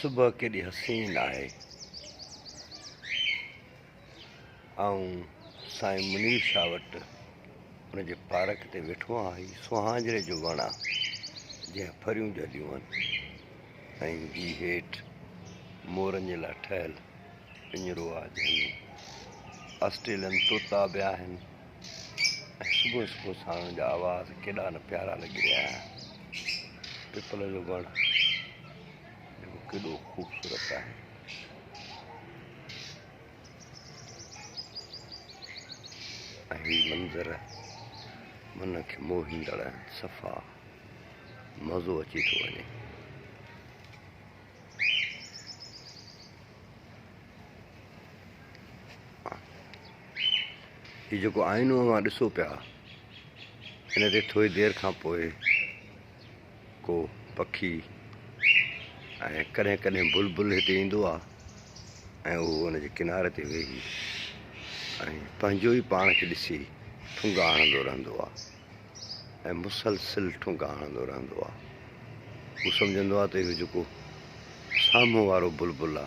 صبح ڪيڏي حسين آهي. آئون سائين منير شاهه وٽ ان جي پارڪ تي ويٺو آهيان. هي سهانجڙي جو وڻ آهي جنهن ڦريون جهليون آهن ۽ هي هيٺ مورن جي لاء ٺهيل پڃرو آهي جنهن ۾ آسٽريلين طوطا به آهن ۽ صبح صبح ساڻ ان جا آواز ڪيڏا نه پيارا لڳي رهيا آهن. پپل جو وڻ جيڪو ڪيڏو خوبصورت آهي. ۽ هي منظر من کي موهيندڙ آهن صفا مزو اچي ٿو وڃي. هي جيڪو آئينو اوهان ڏسو پيا ان تي ٿوري دير کان پوء ڪو پکي ۽ ڪڏهن ڪڏهن بلبل هتي ايندو آ ۽ اهو ان جي ڪناري تي ويهي ۽ پنهنجو ئي پاڻ کي ڏسي ٺونگا هڻندو رهندو آ ۽ مسلسل ٺونگا هڻندو رهندو آ. هو سمجهندو آ ته اهو جيڪو سامهون وارو بلبل آ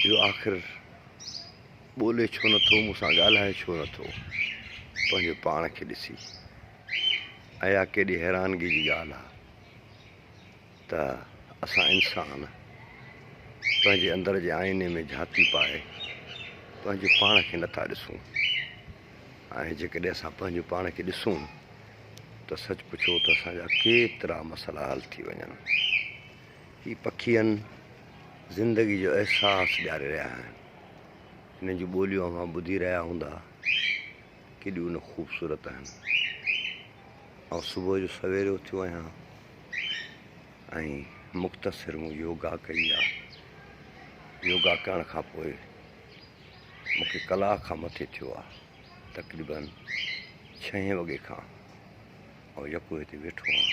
اهو آخر ٻولي ڇو نٿو، مون سان ڳالهائي ڇو نٿو، پنهنجو پاڻ کي ڏسي. ۽ اها ڪيڏي حيرانگي جي ڳالهه آ ته اسان انسان پنهنجي اندر جي آئيني ۾ جهاتي پائي پنهنجو پاڻ کي نٿا ڏسون ۽ جيڪڏهن اسان پنهنجو پاڻ کي ڏسون ته سچ پڇو ته اسان جا ڪيترا مسئلا حل ٿي وڃن. هي پکين زندگي جو احساس ڏياري رهيا آهن. هنن جون ٻوليون اوهان ٻڌي رهيا هوندا. ڪيڏيون نه خوبصورت آهن. آئون صبح جو سويري اٿيو آهيان ۽ مختصر مون يوگا ڪئي آ. يوگا ڪرڻ کان پوء مون کي ڪلاڪ کان مٿي ٿيو آ. تقريبن ڇهين وڳي کان آئون يڪو هتي ويٺو آهيان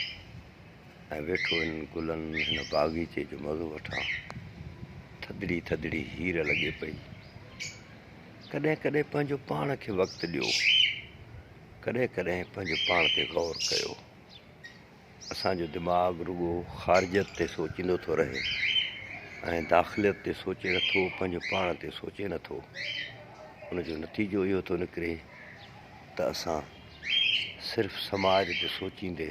۽ ويٺو هنن گلن هن باغيچي جو مزو وٺان. ٿڌڙي ٿڌڙي هير لڳي پئي. ڪڏهن ڪڏهن پنهنجو پاڻ کي وقت ڏيو. ڪڏهن ڪڏهن پنهنجو پاڻ تي غور ڪيو. اسان جو دماغ رڳو خارجيت تي سوچيندو ٿو رهي ۽ داخليت تي سوچي نٿو، پنهنجو پاڻ تي سوچي نٿو. ان جو نتيجو اهو ٿو نڪري ته اسان صرف سماج تي سوچيندي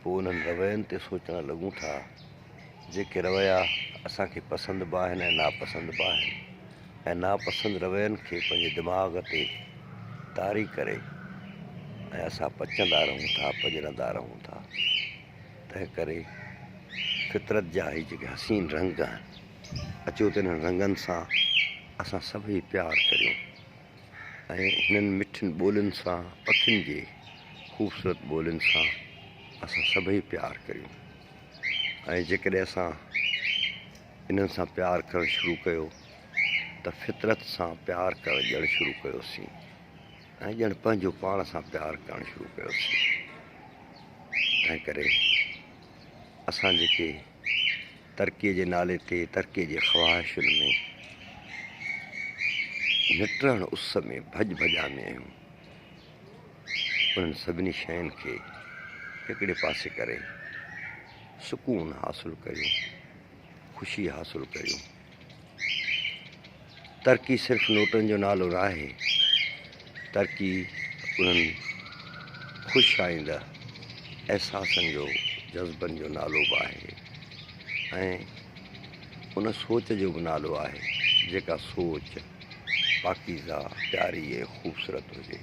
پوء انهن روين تي سوچڻ لڳون ٿا، جيڪي رويا اسان کي پسند به آهن ۽ ناپسند به آهن ۽ ناپسند روين کي پنهنجي دماغ تي طاري ڪري ۽ اسان پچندا رهون ٿا، پڄرندا رهون ٿا. تنهن ڪري فطرت جا هي جيڪي حسين رنگ آهن، اچو ته انهن رنگن سان اسان سڀئي پيار ڪريون. ۽ هنن مٺين ٻولين سان پکين جي خوبصورت ٻولين سان اسان سڀئي پيار ڪريون ۽ جيڪڏهن اسان انهن سان پيار ڪرڻ شروع ڪيو ته فطرت سان پيار ڪرڻ ڄڻ شروع ڪيوسين ۽ ڄڻ پنهنجو پاڻ سان پيار ڪرڻ شروع ڪيوسين. تنهن ڪري اسان جيڪي ترقيء جي نالي تي ترقيء جي خواهشن ۾ نٽهڻ اس ۾ ڀڄ ڀڄان ۾ آهيون، انهن سڀني شين کي هڪڙي پاسي ڪري سڪون حاصل ڪريون، خوشي حاصل ڪريون. ترقي صرف نوٽن جو نالو ناهي، ترقي انهن خوش آئنده احساسن جو، جذبن جو نالو به آهي ۽ ان سوچ جو به نالو آهي جيڪا سوچ پاڪيزه، پياري ۽ خوبصورت هجي.